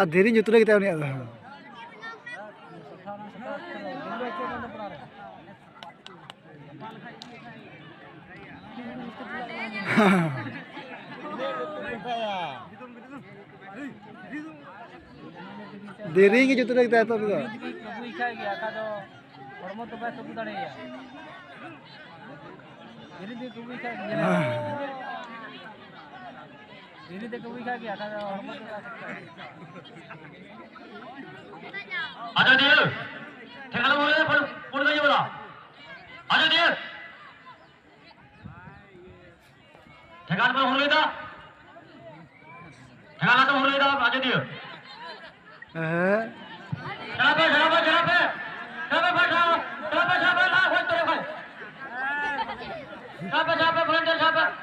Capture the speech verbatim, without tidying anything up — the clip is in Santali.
ᱟᱨ ᱫᱷᱤᱨᱤ ᱧᱩᱛᱩᱢ ᱨᱮ ᱜᱮᱛᱟᱭᱟ ᱩᱱᱤᱭᱟᱜ ᱫᱚ᱾ ᱫᱷᱤᱨᱤ ᱜᱮ ᱧᱩᱛᱩᱢ ᱨᱮ ᱜᱮᱛᱟᱭᱟ ᱛᱚ ᱩᱱᱤ ᱫᱚ᱾ ᱦᱚᱲᱢᱚ ᱫᱚ ᱵᱟᱭ ᱛᱟᱹᱯᱩ ᱫᱟᱲᱮᱭᱟᱜᱼᱟ᱾ ᱫᱷᱤᱨᱤ ᱫᱚ ᱛᱩᱜᱩᱭ ᱠᱷᱟᱡ ᱜᱮ᱾ ᱫᱷᱤᱨᱤ ᱫᱚ ᱛᱩᱜᱩᱭ ᱠᱷᱟᱡ ᱜᱮ, ᱟᱫᱚ ᱦᱚᱲᱢᱚ ᱫᱚ ᱵᱟᱭ ᱛᱟᱹᱯᱩ ᱫᱟᱲᱮᱭᱟᱜᱼᱟ᱾ ᱟᱪᱪᱷᱟ, ᱫᱤᱭᱮ, ᱴᱷᱮᱠᱟᱱᱟ ᱵᱚᱞᱮ, ᱯᱷᱳᱱ, ᱯᱷᱳᱱ ᱠᱚ ᱤᱭᱟᱹ ᱵᱚᱞᱟ᱾ ᱟᱪᱪᱷᱟ, ᱫᱤᱭᱮ᱾ ᱴᱷᱮᱠᱟᱱᱟ ᱵᱚᱞᱮ, ᱯᱷᱳᱱ ᱞᱟᱹᱭ ᱫᱟ᱾ ᱴᱷᱮᱠᱟᱱᱟ ᱵᱚᱞᱮ, ᱯᱷᱳᱱ ᱞᱟᱹᱭ ᱫᱟ, ᱟᱪᱪᱷᱟ, ᱫᱤᱭᱮ᱾ ᱦᱮᱸ᱾ ᱪᱟᱞᱟᱜ ᱯᱮ, ᱪᱟᱞᱟᱜ ᱯᱮ, ᱪᱟᱞᱟᱜ ᱯᱮ᱾ ᱪᱟᱞᱟᱜ ᱯᱮ, ᱪᱟᱞᱟᱜ ᱯᱮ, ᱪᱟᱞᱟᱜ ᱯᱮ, ᱪᱟᱞᱟᱜ ᱯᱮ, ᱞᱟᱦᱟ ᱠᱷᱚᱡ ᱛᱚᱨᱟ ᱠᱷᱚᱡ᱾ ᱪᱟᱞᱟᱜ ᱯᱮ, ᱪᱟᱞᱟᱜ ᱯᱮ, volunteer ᱪᱟᱞᱟᱜ ᱯᱮ᱾